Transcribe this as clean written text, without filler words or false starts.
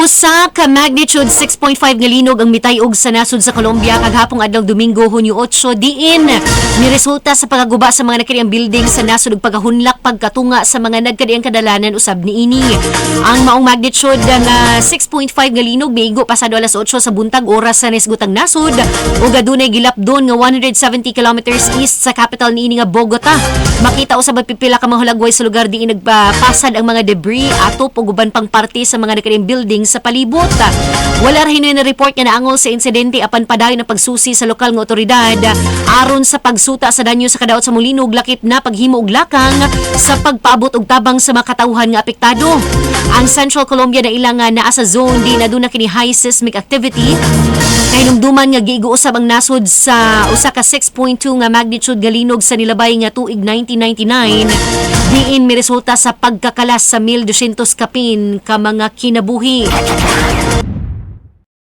Usa ka magnitude 6.5 nga linog ang mitayog sa nasod sa Colombia kagahapong adlaw Domingo, Hunyo 8, diin niresulta sa pagkaguba sa mga nagkadiang building sa nasod ug pagkahunlak pagkatunga sa mga nagkadiang kadalanan usab niini. Ang maong magnitude nga 6.5 nga linog miigo pasado alas 8 sa buntag, oras sa nisgutang nasod, ug adunay gilapdon nga 170 kilometers east sa capital niini nga Bogota. Makita usab ang pipila ka mga hulagway sa lugar diin nagpasad ang mga debris atop ug uban pang parte sa mga nagkadiang building sa palibot. Wala ra hinuon na report nga naangol sa insidente, apan padayon ang pagsusi sa lokal nga otoridad aron sa pagsuta sa danyo sa kadaot sa mulinog, lakip na paghimo og lakang sa pagpaabot og tabang sa mga katawhan nga apektado. Ang Central Colombia na ilang nga naa sa zone di aduna kini high seismic activity. Kahinumduman nga giigo usab ang nasod sa usa ka 6.2 nga magnitude nga linog sa nilabay nga tuig 1999, diin miresulta sa pagkakalas sa 1,200 kapin ka mga kinabuhi.